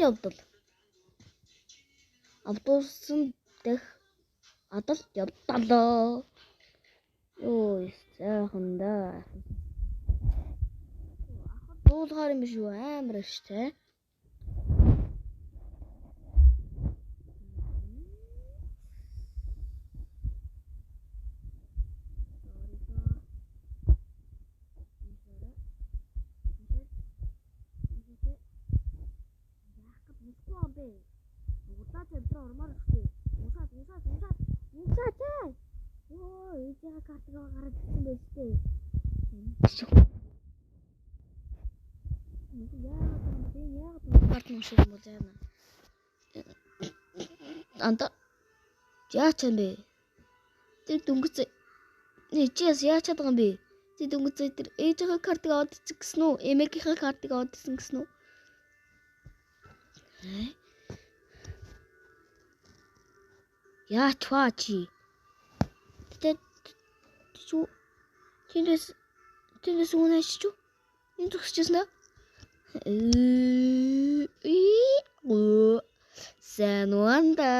явдал. Автобусан дэх адал явдал. Йоо, сайхан да. Дуулгаар юм биш үү? Амар ш тэ. Удаа зэвдэр ормоор ихгүй. Уншаад уншаад уншаад уншаад ээ. Йоо, ээжийнхээ картыг гараад ирсэн байж тээ. Яагаад юм бэ? Яагаад карт унших юм бол яана. Анда яач юм бэ? Тэр дөнгөц нэ чи яс яач чадгаа юм бэ? Тэр дөнгөц тэр ээжийнхээ картыг аваад ирсэн гэсэн үү? Эмээгийнхээ картыг аваад ирсэн гэсэн үү? Яач ваа чи? Тэ чи тэндээс тэндээс үнэ чи? Энэ зогсчихсан да? Сайн уу анда.